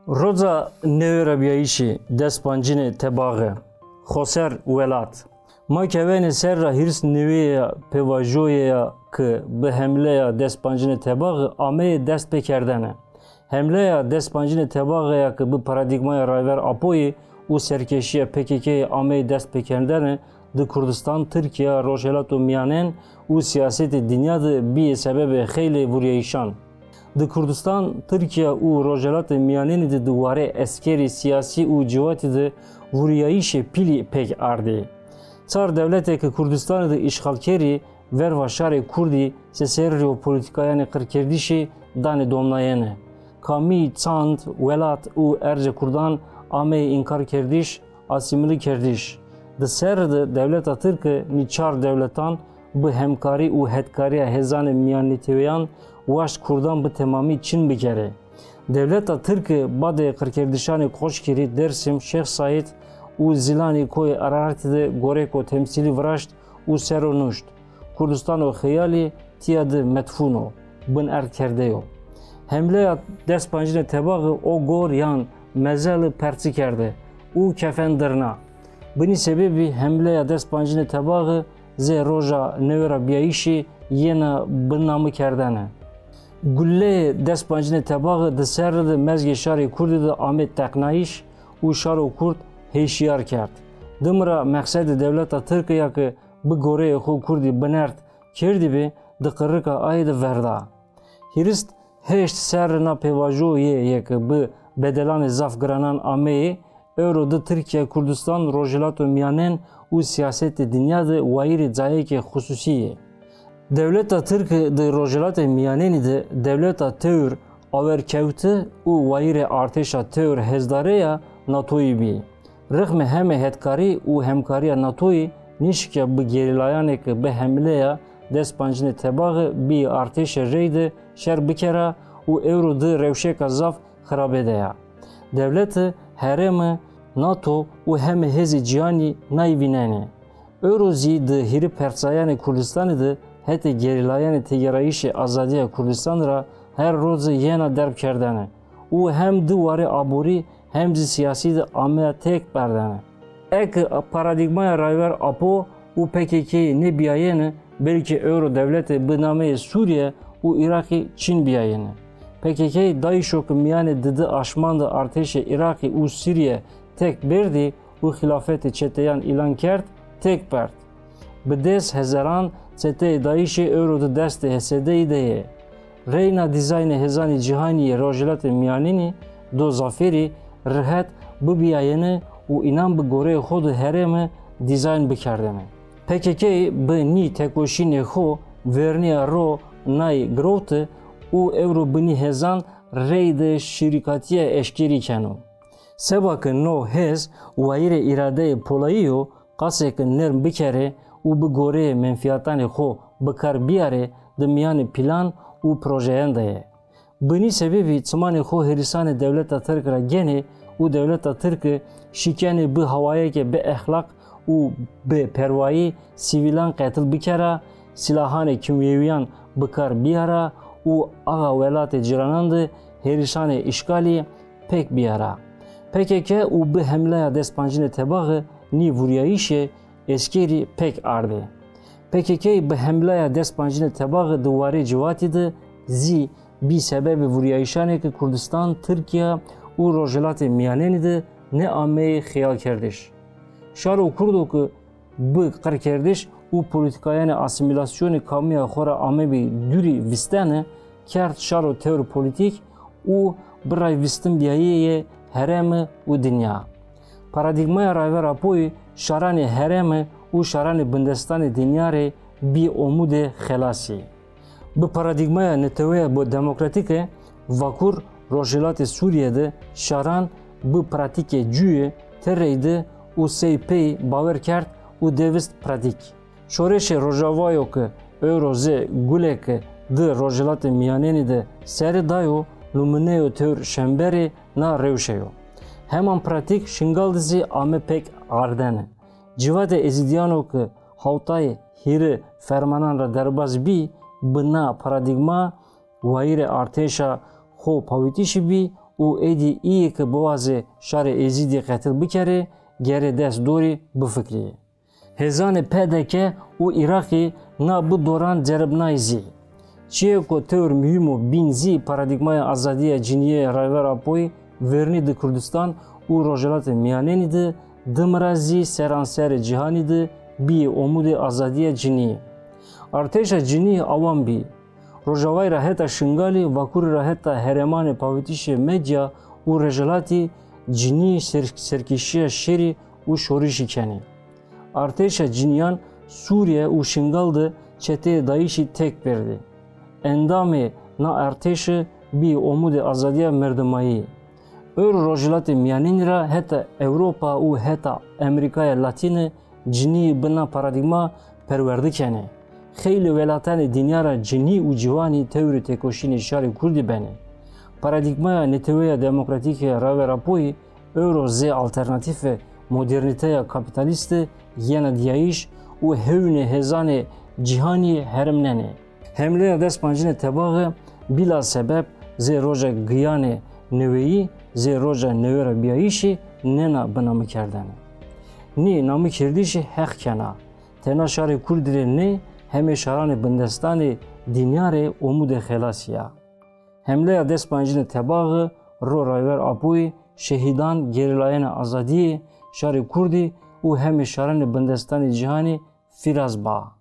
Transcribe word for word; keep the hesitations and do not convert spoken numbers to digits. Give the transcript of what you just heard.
Roza newê rabiyayîşê destpancînê tebaxê, xoser welat. Ma kevenê ser ra hîris newê ya pêvajoyê ya ki bi hemleya destpancînê tebaxê ameyê dest pê kerdene. Hemleya destpancînê tebaxê ya ki bi paradîgmaya Rayver Apoyê û serkeşiya P K K'ê ameyê dest pê kerdene, di Kurdistan, Tirkiye, Rojhelato Miyanen û siyasetê dinya de biyê sebebê xeylê vuriyayîşan. Di Kurdistan, Tirkiye û Rojhelatê Miyanenî de di warê eskerî, siyasî û civatî de vuriyayîşê pîlî pêk ardî. Çar dewletê ki Kurdistanê de îşxalkerî verva şarê Kurdî seserî û polîtîkayanê qirkerdişî danê domnayene. Kamî, çand, welat û ercê Kurdan ameyê înkarkerdiş, asîmîlekerdiş. Di ser de dewleta Tirke nî çar dewletan bi hemkarî û hetkarîya hêzanê miyannetewêyan waşt Kurdan bi temamî çin bikerê. Dewleta Tirke badê qirkerdişanê Qoşkirî, Dersim, Şêx Saîd û Zîlanî Koyê Araratî de goreko temsîlî viraşt û ser o nuşt: Kurdistano xeyalî tiya de medfûn o, bin erd kerde yo. Hemleya destpancînê tebaxê o gor yan mezelî perçî kerde û kefen dirna. Binî sebebî hemleya destpancînê tebaxê zê roja newê rabiyayîşî yena binamî kerdene. Gulleyê destpancînê tebaxê di ser de mezgê şarê Kurdî de amê teqnayîş û şaro Kurd hêşiyar kerd. Dimira mexsedê dewleta Tirke ya ki bi goreyê xo Kurdî binerd kerdîbî, di qirika ayê de verda. Hîrist heşt serrina pêvajoyê yê ki bi bedelanê zaf giranan ameyê, ewro di Tirkiye, Kurdistan, Rojhelato Miyanen û siyasetê dinya de wayîrê cayekê xusûsî yê. Dewleta Tirke di Rojhelatê Miyanenî de dewleta tewr awerkewte û wayîrê artêşa tewr hêzdarê ya NATOyî bî. Rixmê hemê hetkarî û hemkarîya NATOyî nîşikiya bi gerîlayanê ki bi hemleya destpancînê tebaxê bî artêşê reyde şer bikera û ewro di rewşeka zaf xirabê de ya. Dewlete, herême, NATO û hemê hêzê cîhanî nayê vînenê. Ewro zî di hîrê perçayanê Kurdistanê de hetê gerîlayanê Têgêrayîşê Azadiya Kurdistanê ra her roze yena derbkerdene û hem di warê aborî hem zî siyasî de ameya têk berdene. Eke paradîgmaya Rayver Apo û P K K'yê nêbiyayêne, belkî ewro dewletê bi nameyê Sûriye û Iraqî çin biyayêne. P K K DAIŞo ki miyanê didi aşman de artêşê Iraqî û Sûriye têk berdî û xîlafetê çeteyan îlan kerd, têk berd. Bi dês hezeran çeteyê DAIŞê ewro di destê H S D'yî de yê. Reyna dîzaynê hêzanê cîhanî yê Rojhilatê Miyanînî do zafêrî rihet bibîyayêne û înan bi goreyê xo di herême dîzayn bikerdêne. P K K bi nî tekoşînê xo vernîya ro nayê girowte û ewro bi nî hêzan reyde şirîkatîye eşkerî keno. Seba ke no hêz wayîrê îradeyê polayî yo, qasê ke nerm bikerê û bi goreyê menfîatanê xo bi kar biyarê di mîyanê pîlan û projeyan de ye. Bi nî sebebî çimanê xo hêrîsanê dewleta Tirk ra genê û dewleta Tirke şikenê bi hawayeke bi exlaq û bi perwayî sivîlan qetil bikera, sîlahanê kîmyewîyan bi kar biyara û axa welatê cîranan de hêrîşanê îşgalî pêk biyara. P K K û bi hemleya destpancînê tebaxê nî vuriyayîşê eskerî pêk ardê. P K K bi hemleya destpancînê tebaxê di warê civatî de zî bî sebebê vuriyayîşanê ke Kurdistan, Tirkiye û Rojhilatê Miyanenî de neameyê xeyalkerdiş. Şaro Kurdo ke bi qirkerdiş û polîtîkayanê asîmîlasyonê kamîya xo ra amebî dûrî vîstene, kerd şaro tewr polîtîk û bi rayvîstin biyayî yê herême û dinya. Paradîgmaya Rayver Apoyî şaranê herême û şaranê bindestanê dinya rê bî omûdê xelasî. Bi paradîgmaya Neteweya Demokratîke Vakur Rojhilatê Sûriye de şaran bi pratîkê cuyê tereyde û sey pey bawer kerd û devist pratîk. Şoreşê Rojavayo ke ewro zê guleke di Rojhilatê Miyanenî de serê dayo, lumûneyo tewr şemberê na rewşe yo. Heman pratîk Şingal de zî ame pêk ardene. Civatê Êzîdîyano ke hewtayê hîrê fermanan ra derbas bî, bi na paradîgma wayîrê artêşa xo pawitişî bî û êdî î yê ki biwazê şarê Êzîdî qetil bikerê, gerê dest dorî bifikrî. Hêzanê P D K û Iraqî na bi doran ceribnayî zî. Çiyê ku tewr muhîm û bîn zî paradîgmaya azadiya cinî yê Rayver Apoyî vernî di Kurdistan û Rojhilatê Miyanênî di, dimira zî seranserê cîhanî di bîyê omûdê azadiya cinî. Artêşa cinî awan bî. Rojavayî ra heta Şingalî, Vakurî ra heta herêmanê pavitîşê medya û rejhilatî cinî ser-, serkêşiya şerî û şorişî kenê. Artêşa cinîyan Sûriye û Şingal di çeteyê DAIŞî tek perdî. Endamê na artêşi bî omûdê azadiya merdimayî. Ewro Rojhilatê Miyanînî ra heta Ewropa û heta Amerîkaya Latînî cinî bi na paradîgma perwerdî kenê. Xeylê welatanê dinya ra cinî û ciwanî tewrê têkoşînê şarê Kurdî benê. Paradîgmaya Neteweyê Demokratîk ê Rayver Apoyî ewro zê alternatîfê modernîteya kapîtalîstî yena diyayîş û hewnê hêzanê cîhanî herimnenê. Hemleya dest pancînê Tebaxê bîla sebeb zê roja giyanê neweyî, zê roja newê ra biyayîşî nêna binamekerdene. Nî namekerdîşî heq kena. Tena şarê Kurdî rê nê, hemê şaranê bindestanê dinya rê omûdê xelasî ya. Hemleya dest pancînê Tebaxê ro Rayver Apoyî şehîdan gerîlayêna azadiyê şarê Kurdî û hemê şaranê bindestanê cîhanî fîraz ba.